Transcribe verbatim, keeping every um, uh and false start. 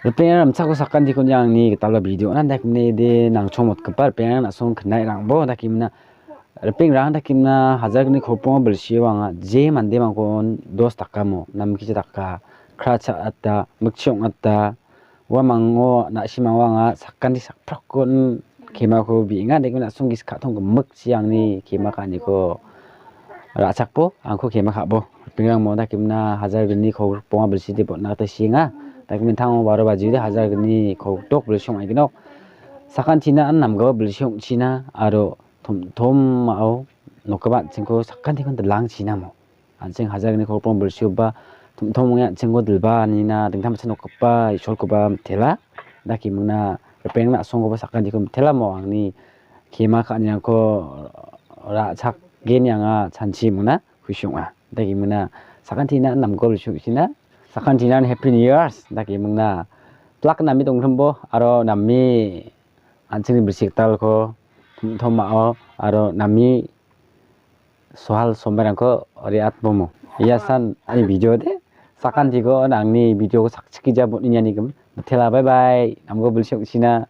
Ripeng rimchako sakantikon angni gitalo video-na dakmine de nangchongmotgipa ripeng na·song knairangbo dakimna. Ripeng rang dakimna hajar gni kolpong bilsio anga je mandemangkon dos dakamo, namgija daka, kracha ata, mikchiong ata, uamango na·simango anga sakanti sakprakon kemako bi·enga, dakimna na·song gis ka·tong gimikchi angni kema ka·aniko ra·chakbo, angko kema ka·bo. Ripeng rang mo dakimna hajar gni kolpong bilside botna gita sienga. Dakimna tango baro bajide hajar gni koltok bilsi ong·aignok. Sakantina an namgao bilsi ong·china aro tom-, tomao nokgipa an·chingko sakantikon dilangchina mo. An·ching hajar gni kolpong bilsioba tom-, tom ong·e an·chingko dilba anina dingtang bitsa nokgipa Isolkoba mitela. Dakimna ripeng na·songkoba sakantiko mitela mo angni kema ka·anirangko ra·chakgeni anga chanchi mona kusi ong·a. Dakimna sakantina namgol su·sina. Sakantina Happy New Years. Dakimna plak nami dongrimbo aro nami an·chingni bisik talko tom·tomao aro nami sohal sombairangko re·atbomo. Ia san ani video de sakantiko angni video-ko sakchikgija botnianikim. Mitela, bye bye. Namgol bilsi ong·sina.